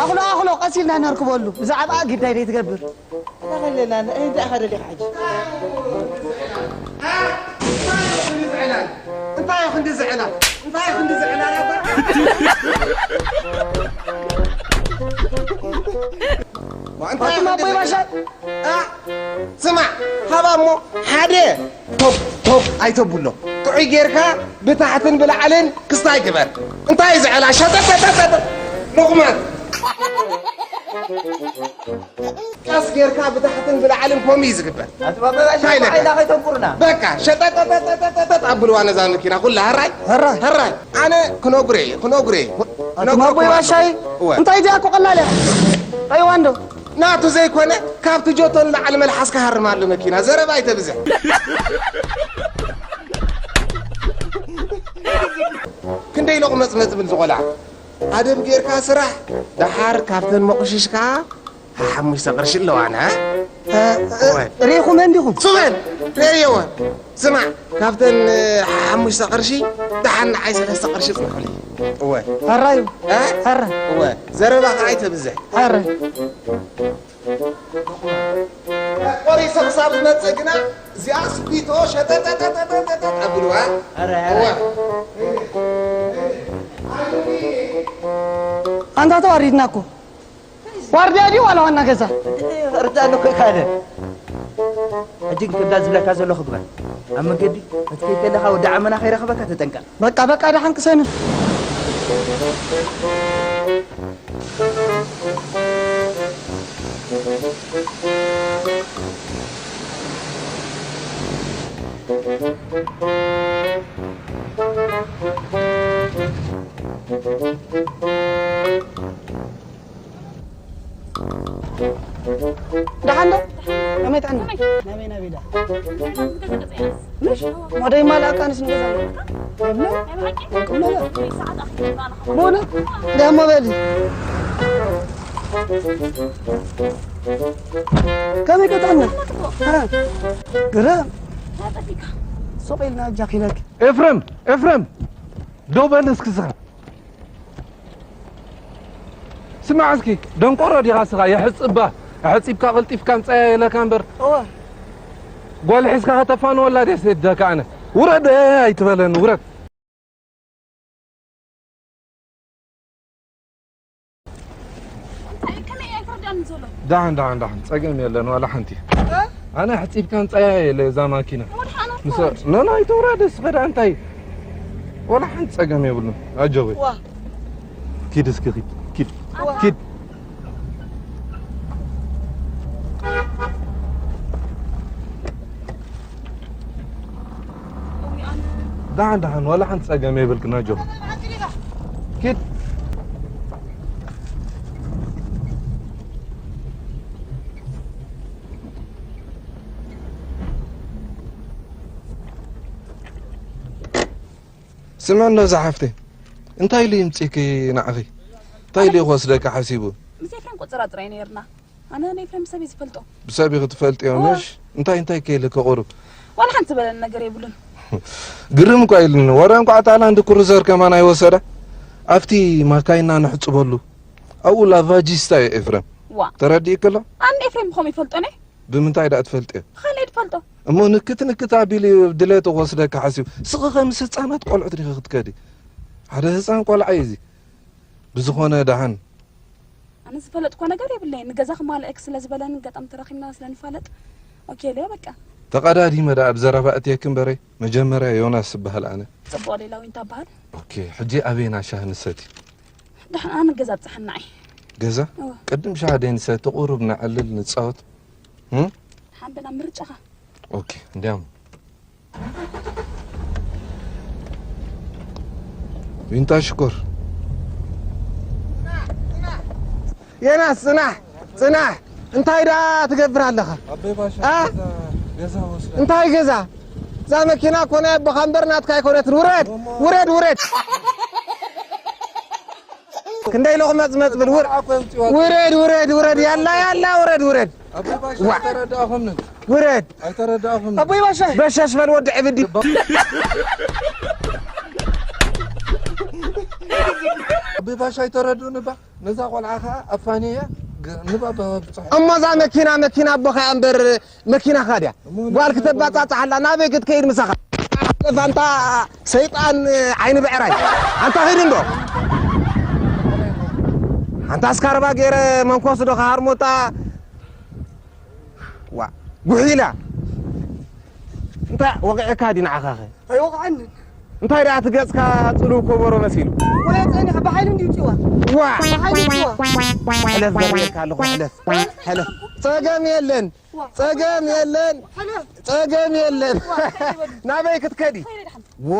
ኣኽሎ፣ ኣኽሎ፣ ቀስ ኢልና ነርክበሉ። ብዛዕባ ግዳይ ደይ ትገብር። ኣታ ከለና፣ እንታይ ኢኻ ደሊኻ ሕጂ? እንታይ እዩ ክንዲ ዝዕላል? እንታይ እዩ ክንዲ ዝዕላል? ኣታ? እንታይ እዩ ኣቱም ኣቦይ ባሻ? ኣ፣ ስማዕ፣ ሃባ እሞ ሓደ ቶፕ ቶፕ ኣይተብሎ። ጥዑይ ጌርካ ብታሕትን ብላዕልን ክስታይ ግበር። እንታይ እዩ ዝዕላ? ሸጠጠጠጠጠ። ሉቕማን። ቀስ ጌርካ ብታሕትን ብላዕልን ኮሚ እዩ ዝግበር። ኣቲ ባባ፣ እንታይ ኢለካ? ዓይና ከይተንቁርና። በቃ፣ ሸጠጠጠጠጠጠጥ ኣብልዋ ነዛ መኪና ኩላ። ህራይ? ህራይ። ህራይ። ኣነ ክነግሮ እየ፣ ክነግሮ እየ። ኣቲ ክነግሮ ማቦይ እኮ ባሻይ፣ እወ። እንታይ እዚኣ እኮ ቀላል እያ። ራይዋ እንዶ። ናቱ ዘይኮነ፣ ካብቲ ጆቶ ንላዕሊ መልሓስ ክሃርም ኣሎ መኪና። ዘረባ ኣይተብዝሕ። ክንደይ ሎቕመጽመጽ ብል ዝቖልዓ። ኣደብ ጌርካ ስራሕ፣ ደሓር ካብተን መቑሽሽ ከኣ ሓሙሽተ ቅርሺ ኣለዋና። እ፣ እ፣ ወይ። ርኢኹም እንዲኹም? ስበል፣ ርእየወ። ስማዕ፣ ካብተን፣ እ፣ ሓሙሽተ ቅርሺ፣ ደሓን ንዓይ ሰለስተ ቅርሺ ጽንሑለይ። እወ። ሕራይ እዩ። እ? ሕራይ። እወ። ዘረባ ከኣ ኣይተብዝሕ። ሕራይ። ቆሪሰ ክሳብ ዝመጽእ ግና፣ እዚኣ ስኩቶ ሸጠጠጠጠጠጠጠ ኣብልዋ። ሕራይ፣ እወ። ሕራይ። ኣንታ ተዋሪድና እኮ። ዋርድያ ድዩ ዋላ ዋና ገዛ? ርዳእ እኮ ኢኻ ኣነ። ሕጂ ግን ከምዛ ዝብለካ ዘለኹ ግበር። ኣብ መንገዲ ክትከይድ ከለኻ ወዲ ዓመና ከይረኸበካ ተጠንቀቕ። በቃ፣ በቃ፣ ደሓን ቅሰኒ። ደሓን ዶ? ከመይ ጥዕና? ናበይ ናበይ ዳ? ምሽ? ሞደይ ማል ኣቃንስ ንገዛ ኣሎ። የብለ? ቁም ነገር? ብእውነት? ደሞ በሊ። ከመይ ቀጥዕና? እ? ግረ? ሱቕ ኢልና እጃ ኪለክ። ኤፍረም! ኤፍረም! ደው በል እስኪ ስኻ። ስማዕ እስኪ፣ ደንቆሮ ዲኻ ስኻ? የሕጽባ፣ ኣሕጺብካ ቀልጢፍካ ምጻያ ኢለካ እምበር። እወ። ጓል ሒዝካ ከተፋንወላ ድየ ሰዲደካ ኣነ? ውረድ ኣይትበለኒ፣ ውረድ። እንታይ፣ ከመይ ኣይተረዳእን ዘሎ? ደሓን፣ ደሓን፣ ደሓን፣ ጸገም የለን ዋላ ሓንቲ። እ? ኣነ ኣሕጺብካ ምጻያ ኢለ እዛ ማኪና። ወድሓና ምስ-፣ እኮ። ኖ፣ ኖ፣ ኣይተውረድ፣ እስኸ ደኣ እንታይ? ዋላ ሓንቲ ጸገም የብሉን። ኣጆኺ። ዋ። ኪድ እስኪ ኪድ፣ ኪድ፣ ዋ። ኪድ። ደሓን፣ ደሓን፣ ዋላ ሓንቲ ጸገም የብልክን፣ ኣጆኺ። ኪድ። ስምዕና እዛ ሓፍተይ፣ እንታይ ኢሉ ይምጽእኪ ንዓኺ? እንታይ ኢሉ ክወስደካ ሓሲቡ? ምስ ኤፍሬም ቁጽራ ጥራይ ነይርና። ኣነ ንኤፍሬም ብሰብ እየ ዝፈልጦ። ብሰብ ኢኺ ትፈልጥዮ እወ። ምሽ? እንታይ፣ እንታይ ከ ኢልኪ ቁሩብ? ዋላ ሓንቲ ዝበለኒ ነገር የብሉን። ግርም እኳ ኢሉኒ። ወረ እንኳዕ ታይላንድ ክሩዘር ከማን ኣይወሰደ። ኣብቲ ማካይና ንሕጽበሉ። ኣብኡ ላቫጂስታ እዩ ኤፍሬም። ዋ። ተረዲእኪ ኣሎ? ኣነ ኤፍሬም ብኸም ይፈልጦ ነይ? ብምንታይ ደኣ ትፈልጥዮ? ብኻልእ ትፈልጦ? እሞ ንክት ንክት ኣቢሉ ድሌቱ ክወስደካ ሓሲቡ። ስኺ ኸ ምስ ህጻናት ቆልዑት ዲኺ ክትከዲ? ሓደ ህጻን ቆልዓ እዩ እዚ። ብዝኾነ ደሓን። ኣነ ዝፈለጥኮ ነገር የብለይን። ንገዛ ክማልእክ ስለ ዝበለኒ ገጣም ተራኺብና ስለ ንፋለጥ። ኦኬ፣ ለዮ በቃ። ተቐዳዲመ ደኣ ኣብ ዘረባ እትየክ እምበረይ፣ መጀመርያ ዮናስ እበሃል ኣነ። ጽቡቕ ሌላዊን እታ በሃል። ኦኬ፣ ሕጂ ኣበይና ሻሂ ንሰቲ? ደሓን ኣነ ገዛ ኣብጽሓና እየ። ገዛ? እወ። ቅድም ሻሂ ደይ ንሰቲ፣ ቁሩብ ነዕልል ንጻወት። እም? ሓንበና ምርጫኻ። ኦኬ፣ እንዲያም። ዊንታ ሽኮር። የናስ፣ ጽናሕ፣ ጽናሕ። እንታይ ደኣ ትገብር ኣለኻ? ኣቦይ ባሻ፣ ኣ? ገዛ፣ ገዛ ወስዳ። እንታይ ገዛ? እዛ መኪና እኮ ናይ ኣቦኻ እምበር ናትካ ኣይኮነትን። ውረድ፣ እሞ ውረድ፣ ውረድ። ክንደይ ሎቕመጽመጽ ብል፣ ውር-፣ ኣኮ የምጽዋ። ውረድ፣ ውረድ፣ ውረድ፣ ያላ፣ ያላ፣ ውረድ፣ ውረድ። ኣቦይ ባሻ ዋ። ኣይተረዳእኹምን። ውረድ። ኣይተረዳእኹምን። ኣቦይ ባሻ። በሸሽ በል ወዲ ዕብዲ። ብባሻይ ተረድኡኒ እባ። ነዛ ቆልዓ ኸዓ ኣፋንያ ግ-፣ ንባባ ብፅሑ። እሞ እዛ መኪና፣ መኪና ኣቦኻ እያ እምበር መኪናኻ ድያ? እሞ ጓል ንባባ ክትባጻጻሓላ ናበይ ክትከይድ ምሳኻ? ኣንታ ሰይጣን ዓይኒ ብዕራይ። ኣንታ ኺድ እንዶ። ኣንታ ኣስካርባ ገይረ መንኮስ ዶ ክሃርሞጣ? ዋ፣ ጉሒላ። እንታይ ወቂዕካ ድዩ ንዓኻኸ? ኣይወቕዐንን። እንታይ ደኣ እቲ ገጽካ ጽሉው ኮቦሮ መሲሉ? ወላ ጸኒሐ ብሓይሉ እንድዩ ጽዋ። ዋ! ብሓይሉ ጽዋ። ሕለፍ በርየካ ኣለኹ፣ ሕለፍ። ሕለፍ። ጸገም የለን። ዋ! ጸገም የለን። ሕለፍ። ጸገም የለን። ዋ! ናበይ ክትከዲ? ከይደ ደሓን። ዎ፣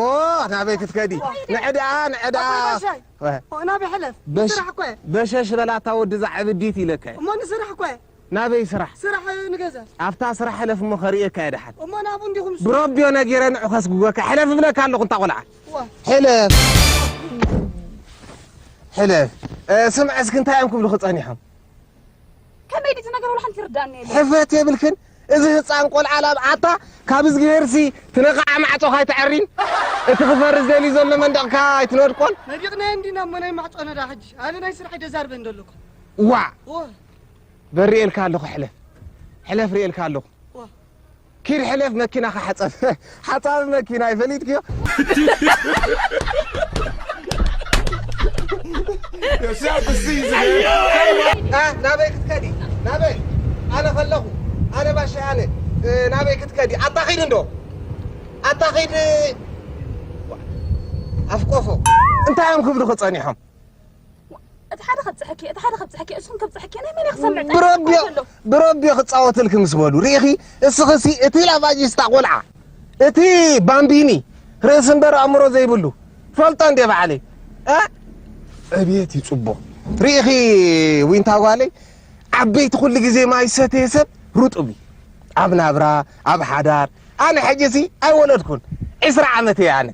ናበይ ክትከዲ? ዋ! ንዕዳ፣ ንዕዳ። ኣቦይ ባሻይ። ዋ! ኦ፣ ናበይ ሕለፍ? በሽ-፣ ንስራሕ እኮ እየ። በሸሽ በላታ ወዲ እዛ ዕብዲት ኢለካ እየ። እሞ ንስራሕ እኮ እየ። ናበይ ስራሕ? ስራሕ ንገዛ። ኣብታ ስራሕ ሕለፍ እሞ ከርእየካ እየ ደሓን። እሞ ናብኡ እንዲኹም ስ- ብረቢዮ ነጊረ ንዑ ከስጉገካ። ሕለፍ እብለካ ኣለኹ እንታ ቆልዓ። ዋ። ሕለፍ። ሕለፍ። እ፣ ስምዒ እስኪ እንታይ እዮም ክብሉኺ ጸኒሖም? ከመይ ድዩ እቲ ነገር ወላ ሓንቲ ይርዳእኒ የለን። ሕፍረት የብልክን? እዚ ህፃን ቆልዓ ላብ ኣታ ካብ እዝግሄርሲ ትነቓዕ ማዕፆ ካይትዐሪን? እቲ ክፈርስ ደልዩ ዘሎ መንደቕካ ኣይትነድቆን? ነዲቕናዮ እንዲና እሞ ናይ ማዕፆ ነዳ ሕጂ። ኣነ ናይ ስራሕ ደዛርበ እንደለኩ። ዋ! ዋ! በሪኤልካ ኣለኹ፣ ሕለፍ። ሕለፍ ሪኤልካ ኣለኹ። ዋ። ኪድ ሕለፍ፣ መኪናኻ ሓጸብ። ሓጻቢ መኪና እዩ፣ ፈሊጥክዮ? አ፣ ናበይ ክትከዲ? ናበይ? ኣነ ከለኹ፣ ኣነ ባሻ ኣነ፣ እ፣ ናበይ ክትከዲ? ኣታ ኺድ እንዶ። ኣታ ኺድ። ኣፍቆፎ። እንታይ እዮም ክብሉኺ ጸኒሖም? እቲ ሓደ ከብጽሐኪ፣ እቲ ሓደ ከብጽሐኪ፣ እሱም ከብጽሐኪ፣ ናይ መን እየ ክሰምዕ? ብረቢዮ፣ ጸኒሑ እኮ ዘሎ። ብረቢዮ ክጻወተልኪ ምስ በሉ። ሪኢኺ፣ እስኽሲ እቲ ላቫጂስታ ቆልዓ፣ እቲ ባምቢኒ፣ ርእሲ እምበር ኣእምሮ ዘይብሉ፣ ፈልጦ እንዴ ባዕለይ። እ? ዕብየት እዩ ጽቡቕ። ሪኢኺ፣ ዊንታ ጓለይ፣ ዓበይቲ ኩሉ ግዜ ማይ ዝሰተየ ሰብ ርጡብ እዩ። ኣብ ናብራ፣ ኣብ ሓዳር፣ ኣነ ሕጂሲ ኣይወለድኩን። ዕስራ ዓመት እየ ኣነ።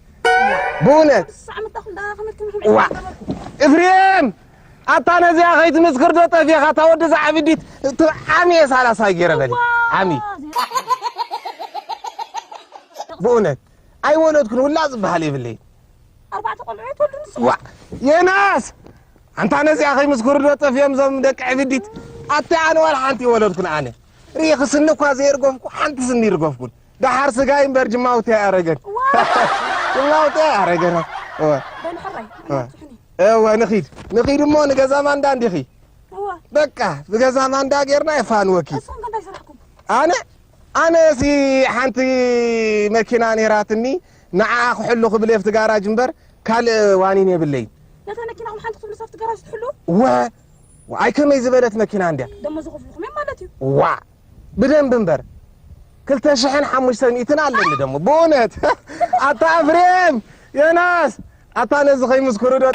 ብእውነት። ስሳ ዓመት ዳኹል ዳ ከመልክም ዋ። እፍሬም! ኣታ ነዚኣ ከይትምስክር ዶ ጠፊኻ? እታ ወዲ እዛ ዓብዲት፣ ት-፣ ዓሚ እየ ሳላሳይ ገይረ በሊ። ዋ። ዓሚ። ብእውነት። ኣይወለድኩን፣ ውላድ ዝበሃል የብለይን። ኣርባዕተ ቆልዑ እየ ትወልድ ንስኻ? ዋ። የናስ! ኣንታ ነዚኣ ከይምስክሩ ዶ ጠፍዮም እዞም ደቂ ዕብዲት? ኣቲ ኣነ ዋላ ሓንቲ ይወለድኩን ኣነ። ሪኢኺ ስኒ እኳ ዘይርገፍኩ፣ ሓንቲ ስኒ ይርገፍኩን። ደሓር ስጋይ እምበር ጅማውቲ ኣረገን። ዋ! ጅማውቲ ኣረገን። እወ። በል ሕራይ፣ እወ። ኣናትሑኒ። እወ፣ ንኺድ። ንኺድ እሞ ንገዛ ማንዳ እንዲኺ። እወ። በቃ፣ ብገዛ ማንዳ ጌርና የፋንወኪ። ንስኹም ከ እንታይ ሰራሕኩም? ኣነ፣ ኣነ ሲ ሓንቲ መኪና ኔራትኒ፣ ንዓኣ ክሕሉ ክብል የፍቲ ጋራጅ እምበር፣ ካልእ ዋኒን የብለይን። ነታ መኪናኹም ሓንቲ ክትብሉ ኣብቲ ጋራጅ ትሕሉ? ወ-፣ ዋይ ከመይ ዝበለት መኪና እንድያ። ደሞ ዝኸፍልኹም እዮም ማለት እዩ። ዋ፣ ብደንብ እምበር። ክልተ ሽሕን ሓሙሽተ ሚእትን ኣለኒ ደሞ። ብእውነት። ኣታ ኣፍሬም፣ ዮናስ፣ ኣታ ነዚ ከይምስክሩ ዶ?